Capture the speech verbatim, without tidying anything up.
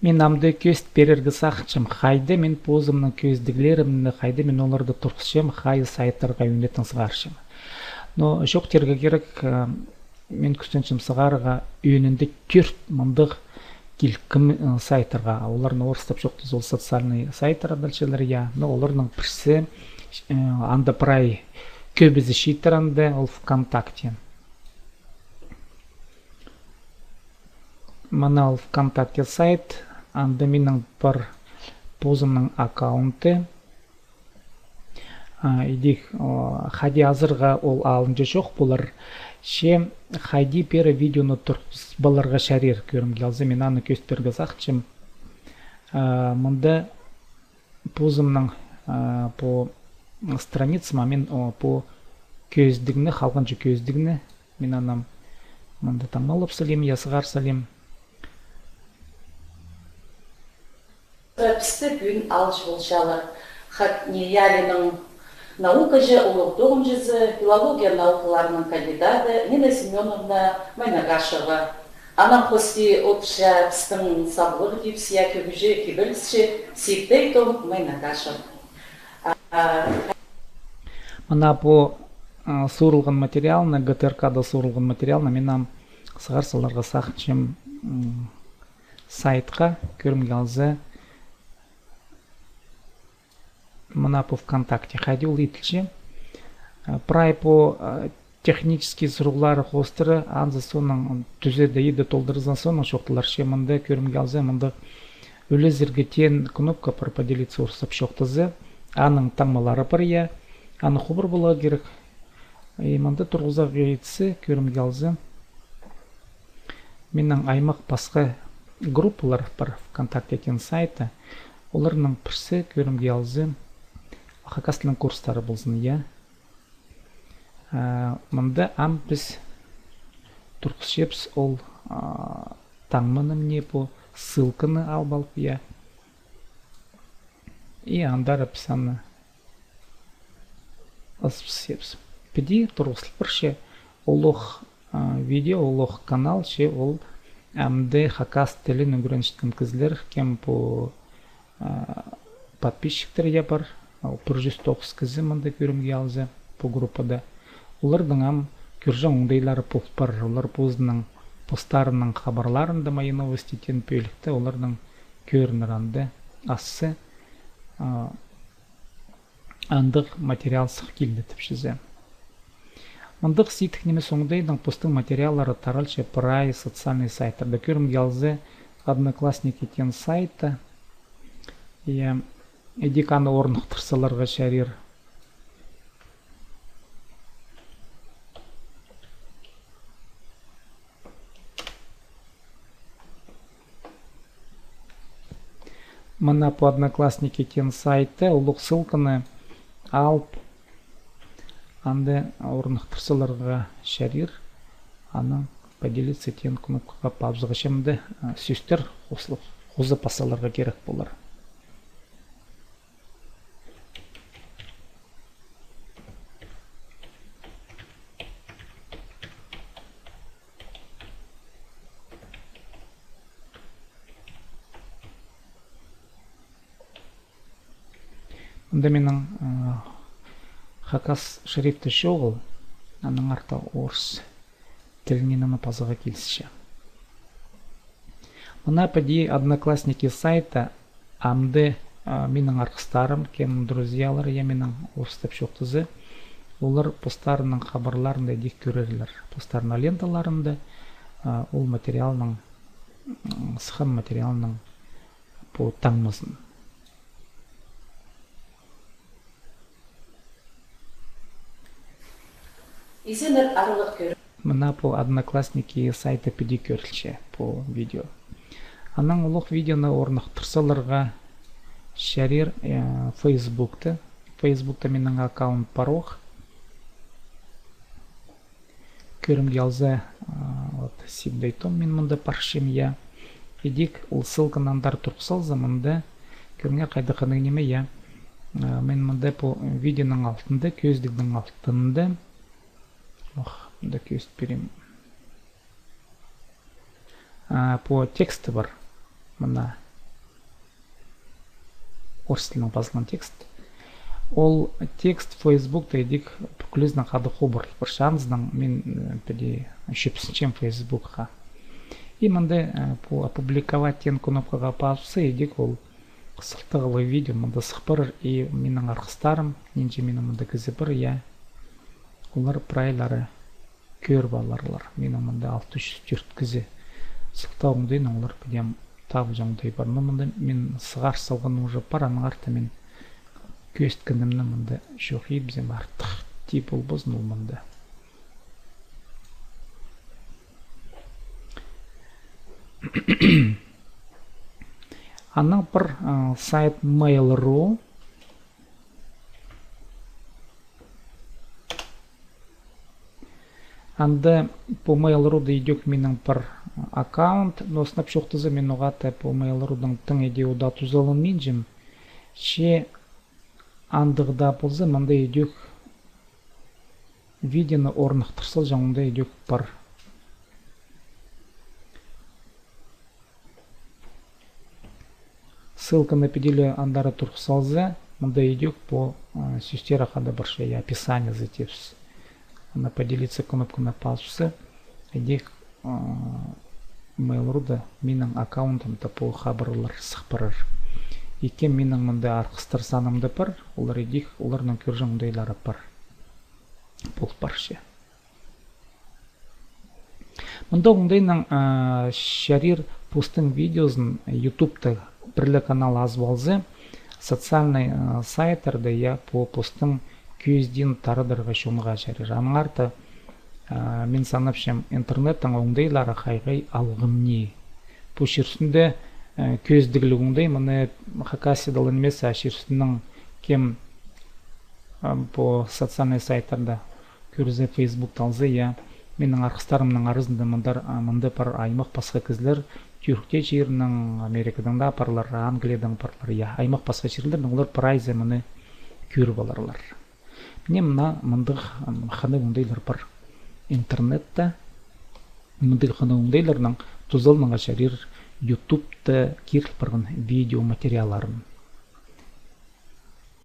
Мин амды кӧзіт пирерге сағынчам, хайди мин позымның кӧзідіглерімні, хайди мин оларды турғысчам, хай сайттарға ӧнетін сығарчам. Но чоохтирға кирек, э, мин кӱстенчем сығарарға ӧӧнінде тӧрт мындағ килкім, э, сайттарға. Оларны орыстап чоохтаза, ол социальный сайттар адалчалар, я. Но оларның пірсі, э, анда прай кӧбізі чииттер анда, ол ВКонтакте. Мына ол ВКонтакте сайт, анда минің пар позымның аккаунты. А, идӧк, о, хайди азарға ол алынҷа чох полар. Че хайди пеер видеоны турғызып аларға чарир, кӧрімге алза, мин аны кӧзіт пирерге сағынчам. А, мында позымның, а, пу страницама мин, о, пу кӧзідігні, халғанҷы кӧзідігні, мин аны мында таңмалап салим, я сығар салим. Пісті пӱӱн алҷы полчалар. Хакни Ялинның наукаҷы, улуғ тоғынҷызы, филология наукаларының кандидаты Нина Семёновна Майнагашева. Анаң хости обща пістің саблығ типче, я кӧгҷі кибелісчі Сибдей Том Майнагашев. А, а, Мына пу, а, суурылған материалны, ГТРК-да суурылған материалны мин ам сығар саларға сағынчам, м, сайтха, кӧрімге алза. Мына пу ВКонтакте хайди ол иділче. А, прай пу, а, технический сурығлары хоостыра, анзы соонаң тӱзеде иде толдырзаң соонаң чоохталар. Че мында, кӧрімге алза, мында ӱлезерге теен кнопка пар, поделиться орыстап чоохтаза, аның таңмалары пар, я, аны хубар поларға кирек. И мында турғызарға итсе, кӧрімге алза, минің аймах пасха группалар пар ВКонтакте теен сайтта. Оларның пірсі, кӧрімге алза, хакас тілінің курстары ползын, я. А, мында ам піс турғысчабыс ол, а, таңманы, мына пу ссылканы алып алып, я. И андар піс аны ызыбысчабыс. Піди турғызыл парча улуғ, а, видео, улуғ канал, че ол амды хакас тілін ӱгренчеткен кізілер, кем пу, а, подписчиктер, я, пар, а, пір чӱс тоғыс кізі мында, кӧрімге алза, пу группада. Оларның ам кӧрҷең оңдайлары пол пар, олар позының, постарының хабарларында, «Мои новости» теен пӧлікте, оларның кӧрінер анда ассы, а, андағ материал сых килді тіпчезе. Мындағ сидік нимес оңдайнаң постың материаллары таралча прай социальный сайттарда. Кӧрімге алза, Одноклассники теен сайтта. Я, идӧк аны орныхтыр саларға чарир. Мына пу Одноклассники теен сайтта улуғ ссылканы алып, анда орныхтыр саларға чарир, анаң поделиться теен кнопкаға пабызарға. Че мында, а, сӧстер хозы-, хоза пас саларға кирек полар. Мында минің, а, хакас шрифті чоғыл, аннаңар даа орыс тілінең аны пазарға килісче. Мына піди Одноклассники сайтта амды, а, минің арғыстарым, кем друзьялар, я, минің орыстап чоохтаза, олар постарының хабарларында идӧк кӧрерлер. Постарының ленталарында, а, ол материалның, м, сыххан материалның пу таңмазын. Изеннер аарлығ кӧр. Мына пу Одноклассники сайты піди кӧрілче, пу видео. Анаң улуғ видеоны орныхтыр саларға чарир, э, Фейсбукта. Фейсбукта минің аккаунт пар ох. Кӧрімге алза, а, вот, Сибдей Том мин мында парчам, я. Идӧк ол ссылканы андар турғыс салза, мында кӧріңер хайдағ хынығ ниме, я. А, мин мында пу видеоның алтында, кӧзідігнің алтында. Ох, мында кӧзіт пирем. А, пу тексті пар. Мына. орыс тілінең пазылған текст. Ол текст Фейсбукта идӧк пӱкӱлезінең хада хубар. Пір чазынаң мин, э, піди чӧпсінчем Фейсбукха. И мында, э, пу «Опубликовать» теен кнопкаға пазыбысса, идӧк ол сылтағлығ видео мында сых парар, и минің арғыстарым, нинҷе минің мында кізі пар, я, олар прайлары кӧріп аларлар. Минің мында алты чӱс тӧрт кізі. Сылтағ оңдайнаң олар піди ам табылҷаң оңдай пар. Но мында мин сығар салған уже пар, аннаңар та мин кӧзіткенімні мында чох идібізем, артых тип полбазын ол мында. Анаң пір, а, сайт Mail.ru. Анда пу Mail.ru-да идӧк минің пір аккаунт, но сынап чоохтаза, мин оғаа та пу Mail.ru-даң тың иди удаа тузаланминчам. Че андағ даа полза, мында идӧк видеоны орныхтыр салҷаң оңдай идӧк пар. Ссылканы піди ле андар турғыс салза, мында идӧк пу, а, сӧстер хада парча, я, описаниезі тіпче. Ана «Поделиться» кнопканы пазыбысса, идӧк, а, Mail.ru-да минің аккаунтымда пу хабарлар сых парар. И кем минің мында арғыстар санымда пар, олар идӧк, оларның кӧрҷең оңдайлары пар. Пол парча. Мында оңдайнаң, а, чарир постың видеозын Ютубта пір ле канал азып алза, социальный, а, сайттарда, я, пу постың кӧзідиин тарадарға чонға чарир. Аннаңар та, а, мин санапчам, интернеттің оңдайлары хайхай алғым ни. Пу чир ӱстӱнде, а, кӧзідігліг оңдай, мыны Хакасияда ла нимес, а чир ӱстӱнең кем, а, пу социальный сайттарда кӧрзе, Фейсбукта алза, я. Минің арғыстарымның аразында мындар, а, мында пар аймах пасха кізілер, Тӱркте чирінең, Америкадаң даа парлар, Англиядаң парлар, я. Аймах пасха чирлердең, олар прайзы мыны кӧріп аларлар. Мына, мына мындағ, м, хынығ оңдайлар пар интернетте. Мындағ хынығ оңдайларнаң тузаланарға чарир Ютубта киріл парған видео материалларын.